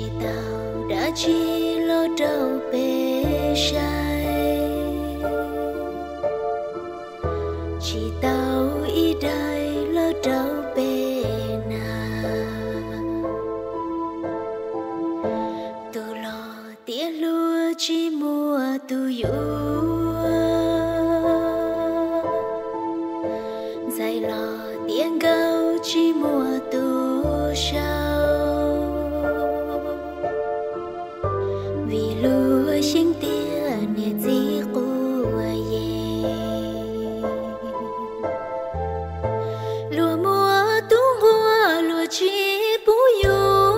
Tsis tau dab tsi los rau peb saib, tsis tau ib daim los rau peb nag. Tus los tias hluas tsis muaj tus yuav, ntxhais los tias nkauj tsis muaj tus sau. Vim luag xyeej tias niam txiv quav yees, luag muaj tub nquag luag tsis pub yuav,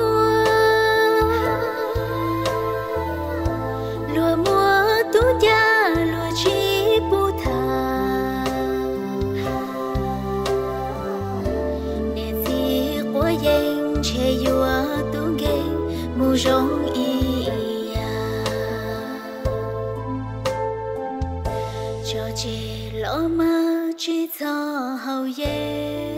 luag muaj tub ncaj luag tsis pub tham. Niam txiv quav yees ntshe yuav tub nkeeg mus zoo ib yam. Tso tseg los mas tsis txhob haus yeeb.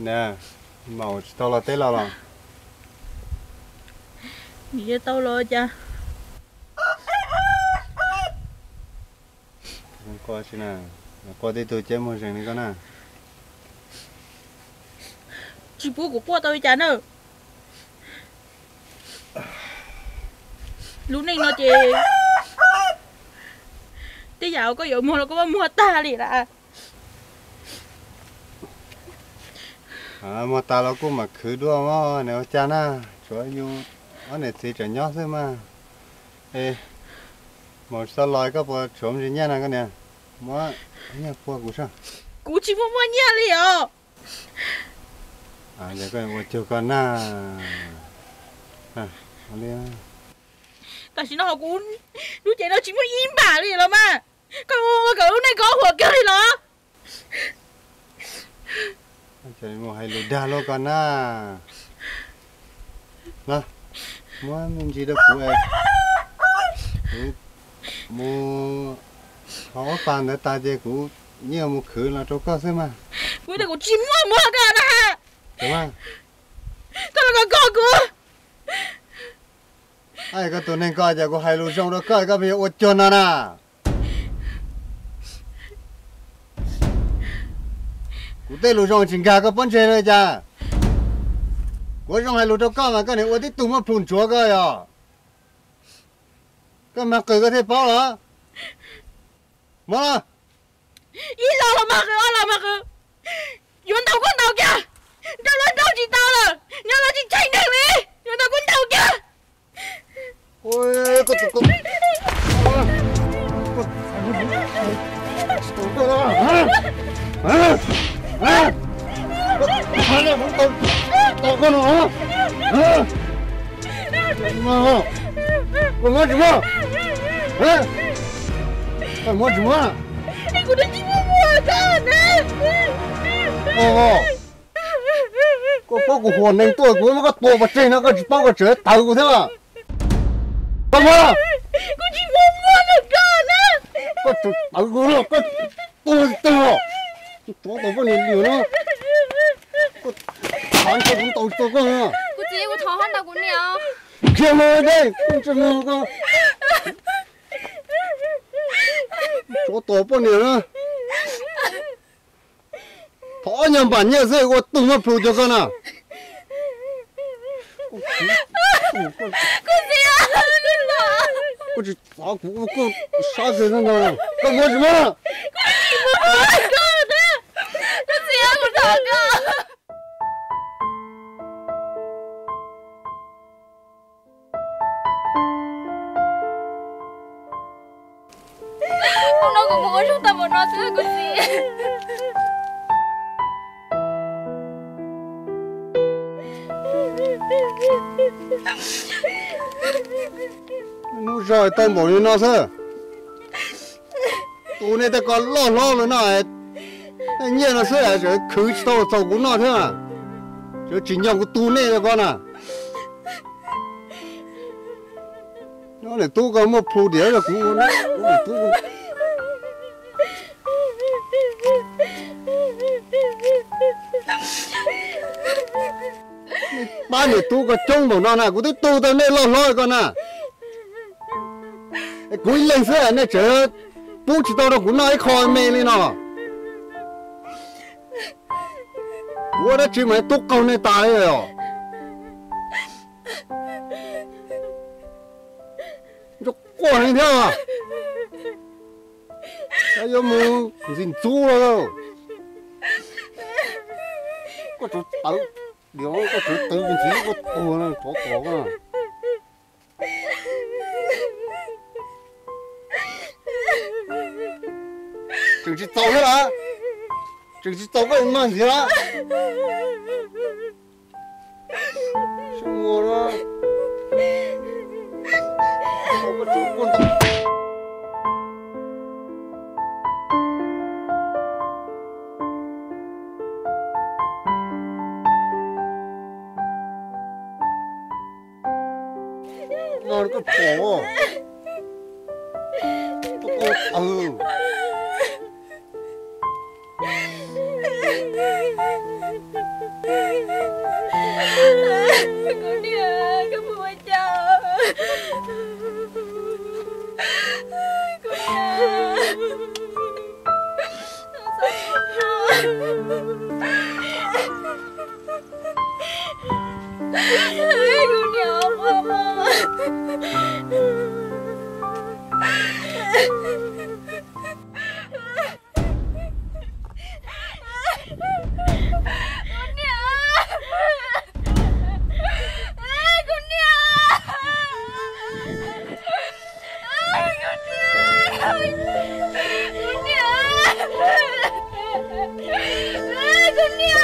Niam, maum tsis tau los teb los los? Nws yuav tau los cas? Quaj tsis na, quaj tib tug ceb muag zees li koj na. Tsis pub kuv quaj tau li cas na. Lub neej no ces tej yam koj yuav muag los koj muab muag tag li lawm. Muag tas los kuj mam khwv dua mog, niam ua cas na, tsuav yus ob niam txiv tseem nyob xwb mas. Es maum tsis tau los koj puas tshuav me ntsis nyiaj na koj niam? Muab nyiaj pua kuv saib. Kuv tsis muaj muaj nyiaj li os. Ces koj ua cuag koj na. Tam sim no kuv lub cev no tsis muaj ib npam li los mas, koj ua kom lub neej koj huam kiag li los? Mus hais lus dag luaj koj na. Los, muab me ntsis rau kuv es kuv mus haus ob pas ntawd tas ces kuv yeej mus khwv los rau koj xwb mas. Kuv tias kuv tsis muaj muag koj na. Koj los koj koj kuv. Koj tus neeg ko ces kuv hais lus zoo rau koj koj pheej yuav ua cuag no na. Kuv tej lus zoo tsis nkag koj pob ntseg li cas? Kuv zoo hais lus rau koj mas koj niam ua tib tug muaj plhus ntsuav koj yog? Koj mag qws koj thiaj paub los? Mob los. Ib los los mag qws, ob los mag qws. Yuav ntaus kuj ntaus kiag, nrauj los nrauj tsis tau lawm, nyob los tsis tsheej neeg li, yuav ntaus kuj ntaus kiag. Koj muab tsis muaj? Koj muab tsis muaj? Koj paub kuv huam neeg tuaj kuv muab koj tua pov tseg no koj tsis paub koj tseem tawv kuv thiab. Koj muab. Koj tseem tawv kuv, koj tua tag. Tsov tom poj niam lwm no. Koj thov kuv ntaus tau koj. Kuv txiv, kuv thov koj ntaus kuv niam. Khiav mus, koj tsov tom poj niam na. Thov ob nyuag npam nyiaj xwb ua tug muaj plhus cuag koj na. Koj tsis thov kuv ua koj sab kawg ntag. Koj muab tsis muab? Kuv mus ua zoo tau npaum no xwb kuv txiv. Hnub zog tau npaum li no xwb. Tu nej tej ko loj hlob lawm no, nyiaj no xwb tseem khwv tsis tau txaus kuv noj thiab. Tseem tsis nco kuv tu nej tej ko na. Nyob niam tub ko muaj plhu diam rau kuv, niam tub. Pab niam tub ko coob npaum no na, kuv twb tu tau nej loj hlob ko na. Kuv ib leeg xwb nej tseem pub tsis tau rau kuv noj ib qho me li no. Kuv ua dab tsi mas tub qaug nej tas li os. Ntsuag quaj heev thiab. Yuav mus ntxim ntxub lawm. Koj tsuav tawv, koj tsuav tawv ntxim koj tuag na, tsov tom koj. Tseem tsis txaus thiab las, tseem tsis txaus koj mag ntxiv las. No koj pom, koj pom tawv. Kuv niam, koj puas ua cas? Kuv niam. Kuv niam. Kuv niam.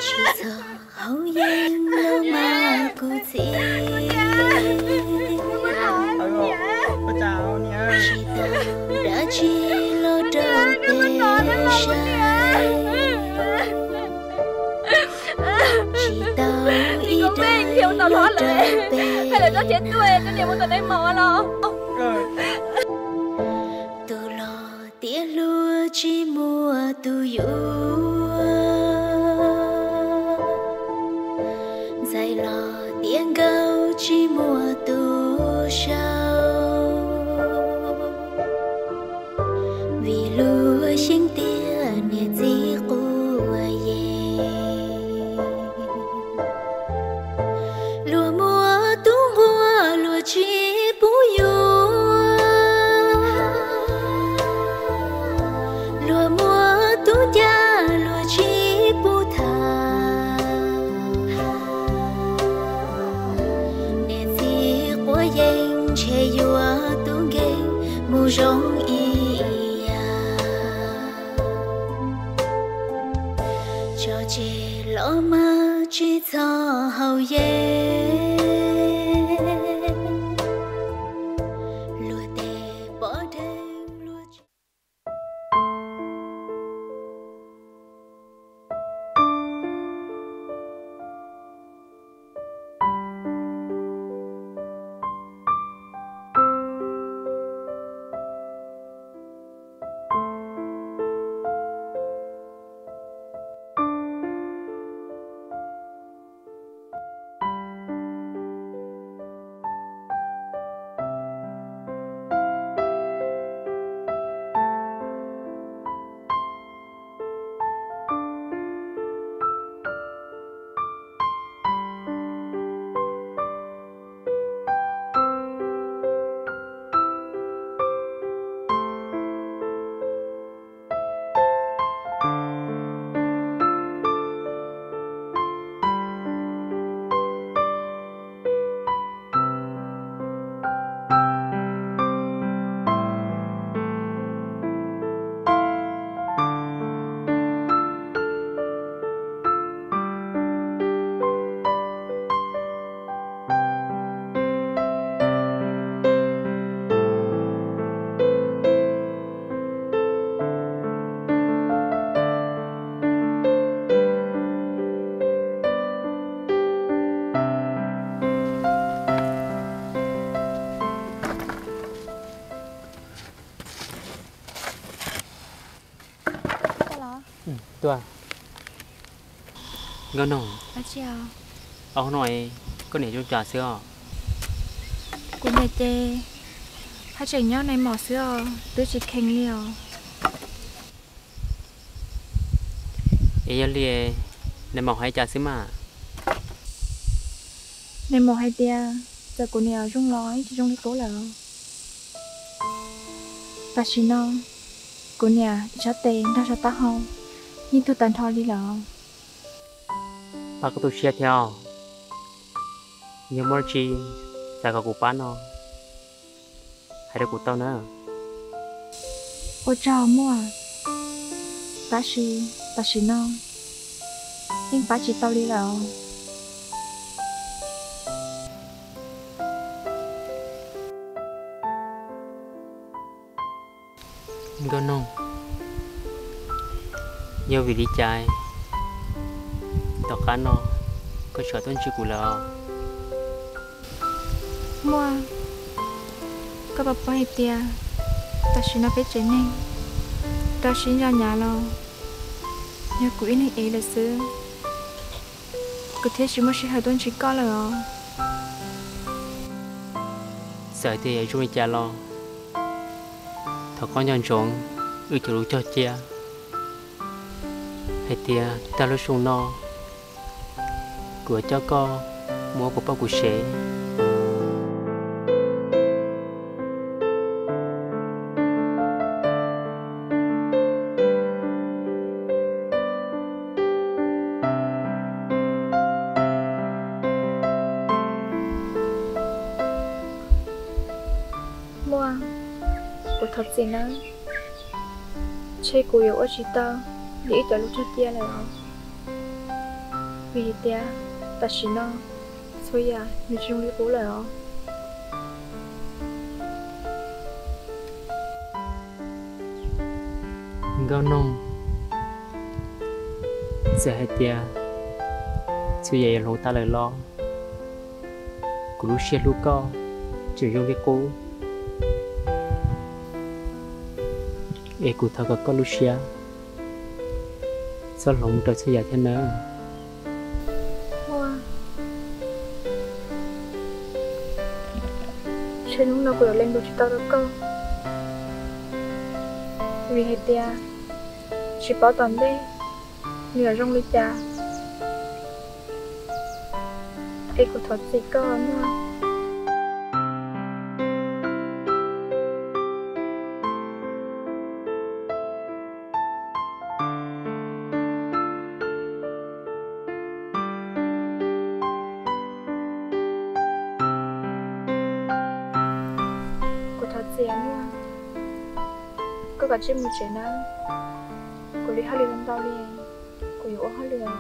Tsis txog hauv yeeb los mas kuv txiv, tsis tau dab tsi los rau peb saib, tsis tau ib daim los rau peb. Tus los tias hluas tsis muaj tus yuav, ntxhais los tias nkauj tsis muaj tus sau. Vim luag xyeej tias niam txiv quav yees, luag muaj tub nquag luag tsis pub yuav, luag muaj tub ncaj luag tsis pub tham. Niam txiv quav yees ntshe yuav tub nkeeg mus zoo ib yam. Tso tseg los mas tsis txhob haus yeeb, luag tej pob dheev luag tsis Nkauj Noog, hnub no koj niam zoo cas xwb os? Kuv niam ces haj tseem nyob nais maum xwb os, twb tsis kheev li os. Es yog li nais maum hais cas xwb mas? Nais maum hais tias txawm kuv niam zoo los yeej tsis zoo li qub lawm. Tam sim no kuv niam ib sab tes nrog sab taub hau yeej tuag tag nrho li lawm. Pab koj tu siab thiab os. Yog muaj dab tsi xav kom kuv pab no, hais rau kuv tau na. Ua tsaug Muaj, tab sis tam sim no yeej pab tsis tau li lawm. Nkauj Noog, yog vim li cas tom qab no koj tseem tuaj ntsib kuv lawm os? Muaj, koj puas paub hais tias tam sim no peb tsev neeg rau siab ntso hnyav los yog kuv ib leeg ev lawm xwb, kuv thiaj tsis muaj sij hawm tuaj ntsib koj lawm os. Txawm tias yuav zoo li cas los thov koj nco ntsoov wb cov lub cog cia hais tias tag lub xyoo no kuv yuav coj koj mus ua puas poj kuv sev. Muaj, kuv thov txim nawb, ntshe kuv yuav ua tsis tau li wb cov lub cog cia lawm os, vim tias tam sim no txhua yam nws tsis zoo li qub lawm os. Nkauj Noog, txawm hais tias txhua yam yuav hloov tas lawm los kuv lub siab hlub koj tseem zoo li qub, es kuv thov kom koj lub siab txhob hloov rau txhua yam thiab nawb. Ntshe hnub no kuv yuav lees lus tsis tau rau koj, vim hais tias tsis paub tom ntej nws yuav zoo li cas, es kuv thov txim koj Muaj. Kuv thov txim Muaj, koj kav tsij mus tsev nawb, kuv li hauj lwm ntau li, kuv yuav ua hauj lwm.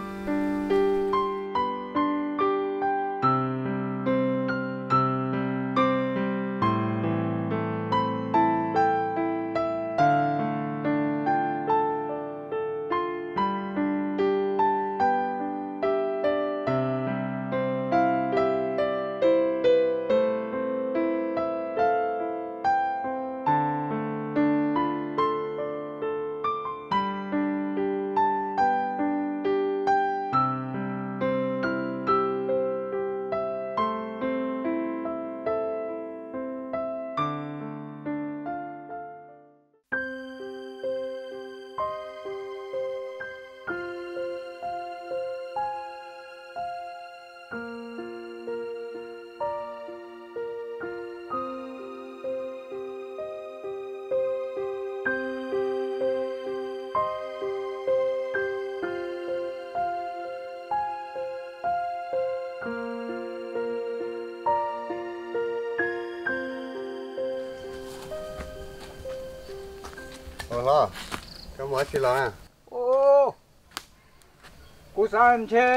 Hlob, koj mus dab tsi los? Kuv xav ntshe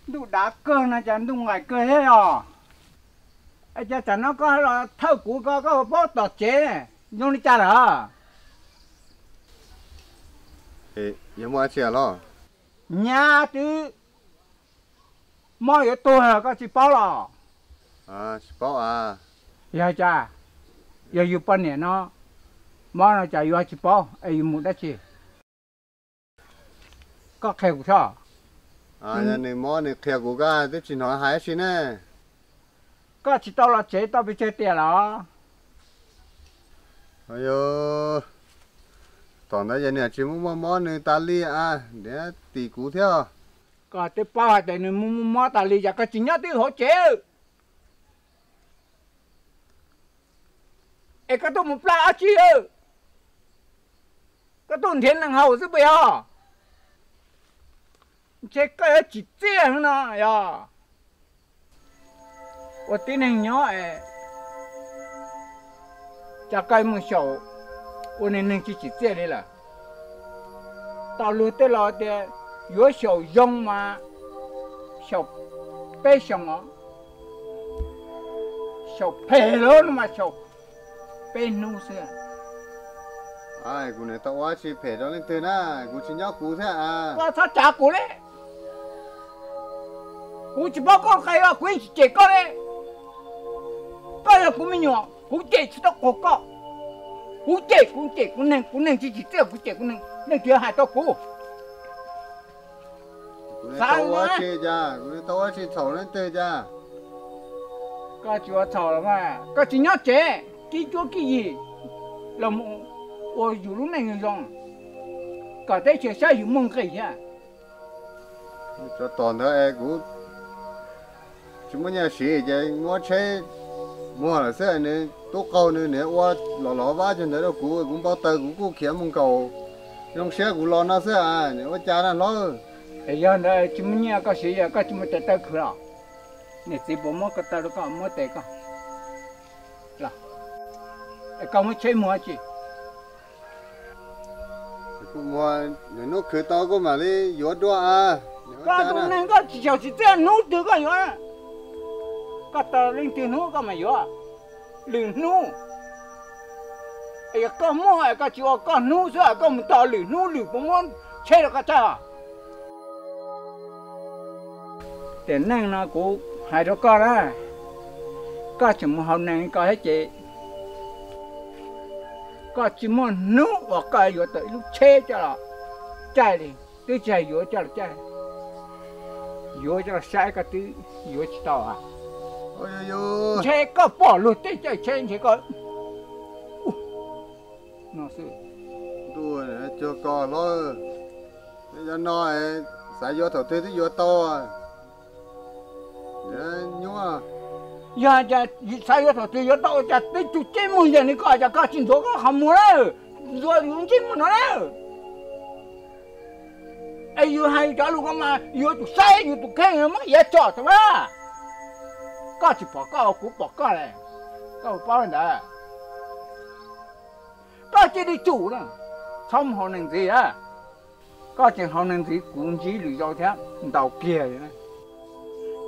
ntuj dav kawg no cas ntuj nqaim kawg thiab os. Es cas tsam no koj los thawj kuv ko koj paub tom tsev zoo li cas lawm? Yog muaj dab tsi los? Nyab twb mob yuav tuag los koj tsis paub los? Tsis paub. Yog cas, yog yus poj niam no mob no cas yus tsis paub es yus mus dab tsi? Koj qhia kuv saib. Yog nws mob nws qhia kuv koj twb tsis hnov hais dab tsi ne. Koj tsis tau los tsev tau pes tsawg tiam los? Yog, tom ntawd ces nws tsis muaj mob mob nws tas li a, nws tim kuv thiab. Koj twb paub hais tias nws muaj mob mob tas li, yog koj tsis nyob twb hauv tsev. Es koj tuaj mus plab dab tsi? Koj tuaj nrhiav neeg haus xwb puas yog? Ntshe koj yuav tsim txiaj no yog. Ua tib neeg nyob es cas koj mus xyaum ua neeg neeg tsis tsim txiaj li lawm. Tau luag tej laus tias yuav xyaum zoo mas xyaum peb xyoos os, xyaum phem lawm no mas xyaum peb hnub xwb. Kuv niam tau ua tsis phem rau leej twg na, kuv tsis nyob kuv thiab. Koj txhob tsav kuv li. Kuv tsis paub koj qhia, kuv yeej tsis cem koj li. Koj yog kuv me nyuam, kuv cem tsis tau quas koj. Kuv cem, kuv cem kuv neeg, kuv neeg tsis tsim txiaj kuv cem kuv neeg, leej twg hais tau kuv? Kuv tsis tau ua tsis txhaum leej twg cas. Koj tsis ua txhaum los mas koj tsis nyob tsev kib cuab kib yig los mus ua yus lub neej zoo zoo, kom teb chaws saib yus muaj nqis thiab. Tsov tom ntawd es kuv tsis muaj nyiaj siv ces muab tsheb muag lawm xwb, nws tub qaug nws niam ua los lov vab cov ntawd rau kuv, kuv npau taws kuv kuj khiav mus nkaum zoo siab kuv los no xwb a, niam ua cas na hlob? Es yog ntawd tsis muaj nyiaj koj siv, yog koj tsis muaj tes taw khwv los niam txiv puas muab ko taw rau koj muab tes koj los? Es koj muab tsheb muag tsi? Kuv muag, nws hnub khwv tau kuj mam li yuav dua a. Koj tus neeg koj tsis xyaum tsis txiaj hnub twg koj yuav, koj tau leej twg hnub koj mam yuav, lwm hnub. Es yog koj muaj es koj tsis ua koj hnub xwb, koj mus tos lwm hnub lwm puas muab tsheb rau koj txawj os? Tiam neej no kuv hais rau koj na, koj tseem mus haus nees li ko thiab ces koj tsis muaj hnub uas koj yuav tau ib lub tsheb coj los caij li, twb tsis hais yuav coj los caij, yuav coj los saib koj twb yuav tsis tau. Ntshe koj pom luag tej caij tsheb ntshe koj no xwb. Ntuj, cuag koj hlob, yog no xav yuav thaum twg twb yuav tau. Nyuaj, yog xav yuav thaum twg yuav tau, cas twb tsis ceb muag yog li koj, cas koj tsis ntxuav koj qhov muag lawm, ntxuav yus ntsej muag no lawm. Es yus hais cov lus ko mas yuav tsum saib yus tus kheej muab iav tsom tau mas. Koj tsis pom koj, kuv pom koj lawm, koj paub ntawd. Koj cia li tsum na, txhob mus haus nees ntxiv a. Koj tseem haus nees ntxiv kuv ntsib lwm zaus thiab ntaus kiag.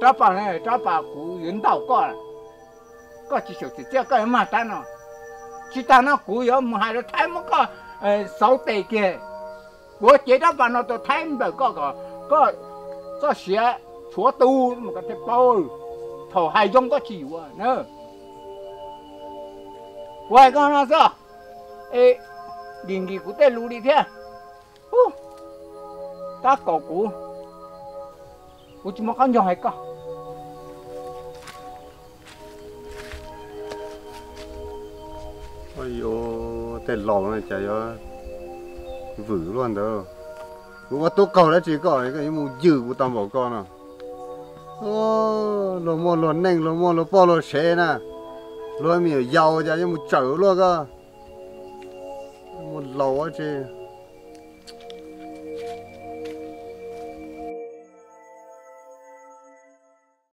Rab pas, rab pas kuv yuav ntaus koj. Koj tsis xyaum tsim txiaj koj yuav mag rab no. Tsis tas no kuv yuav mus hais rau Thaib muab koj xauv tes kiag. Kuv cev rab pas no rau Thaib nplawm koj kom koj txoj sia tshuav tu mas koj thiaj paub. Thaum hais zoo koj tsis yuav na. Kuv hais koj no xwb, es dim nkim kuv tej lus li thiab. Tab kaum kuv, kuv tsis muaj qab nco hais koj. Tej laus no cas yuav vwm luaj ntawd. Kuv ua tub qaug dab tsi koj, koj yuav mus ywm kuv tau npaum koj no. Luag muaj luag neej, luag muaj luag poj luag sev na, luag me nyuam yaus cas yuav mus tsawm luaj koj. Muaj laus dab tsi.